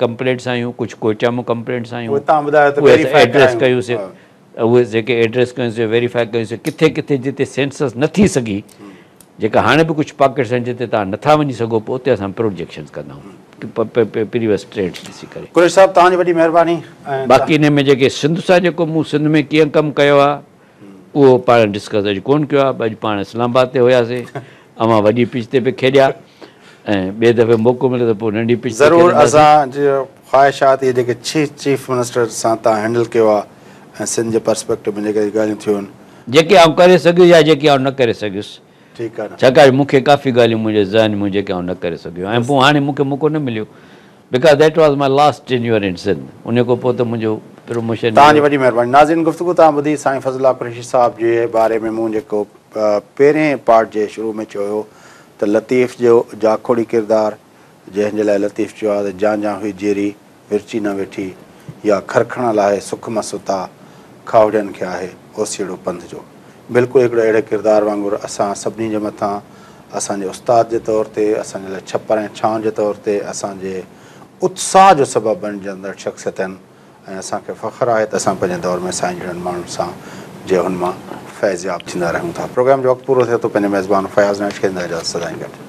ڪمپلينٽس آيون ڪجهه ڪوئٽا مون ڪمپلينٽس آيون اهي ايڊريس ڪيوسي اهي جيڪي ايڊريس ڪيونسين ويريفائي ڪيونسين ڪٿي ڪٿي جتي سينسس نه ٿي سگهي جيڪا هاڻي به ڪجهه پاڪيٽس آهن جتي توهان نٿا وڃي سگهو پوء اتي اسان پروجيڪشنز ڪندا آهيون پريويس ٽرينڊس ڏسي ڪري. قريشي صاحب توهان جي وڏي مهرباني ۽ باقي انهي ۾ جيڪي سنڌ سان جيڪو مون سنڌ ۾ ڪيئن ڪم ڪيو آهي اهو پاڻ ڊسڪس اڄ ڪونه ڪيو آهي اڄ پاڻ اسلام آباد تي هياسي اوهان وڏي پچ تي پئي کيڏيا ۽ ٻئي دفعي موقعو مليو ته پوء ننڍي پچ تي ضرور اسان جي خواهش آهي ته اهي جيڪي چيف منسٽر سان توهان هينڊل ڪيو آهي ۽ سنڌ جي پرسپيڪٽو ۾ جيڪي ڳالهيون ٿيون آهن. جيڪي آئون ڪري سگهيس يا جيڪي آئون نه ڪري سگهيس. ٺيڪ آهي نه. ڇاڪاڻ مون کي ڪافي ڳالهيون منهنجي ذهن ۾ جيڪي آئون نه ڪري سگهيو ۽ پوء هاڻي مون کي موقعو نه مليو because that was my last tenure in Sindh انهي کان پوء ته منهنجو پروموشن توهان جي وڏي مهرباني. ناظرين گفتگو توهان ٻڌي سائين فضل الله قريشي صاحب جي باري ۾ مون جيڪو پهرين پارٽ جي شروع ۾ چيو هيو ته لطيف جو جاکوڙي ڪردار جنهن جي لاء لطيف چيو آهي ته جان جان هئي جيري ورچي نه ويٺي يا کرکڻ لاهي سک م ستا کاهوڙين کي آهي اوسيئڙو پنڌ جو بلڪل هڪڙو اهڙي ڪردار وانگر اسان سڀني جي مٿان اسان جي استاد جي طور تي اسان جي لاء ڇپر ۽ ڇانو جي طور تي اسان جي اتساهه جو سبب بڻجندڙ شخصيت آهن ۽ اسان کي فخر آهي ته اسان پنهنجي دور ۾ سائين جهڙن ماڻهن سان جي هن مان فيضياب ٿيندا رهون ٿا. پروگرام جو وقت پورو ٿئي ٿو پنهنجي ميزبان فياض نائچ کي ڏيندا اجازت سدائين گڏ.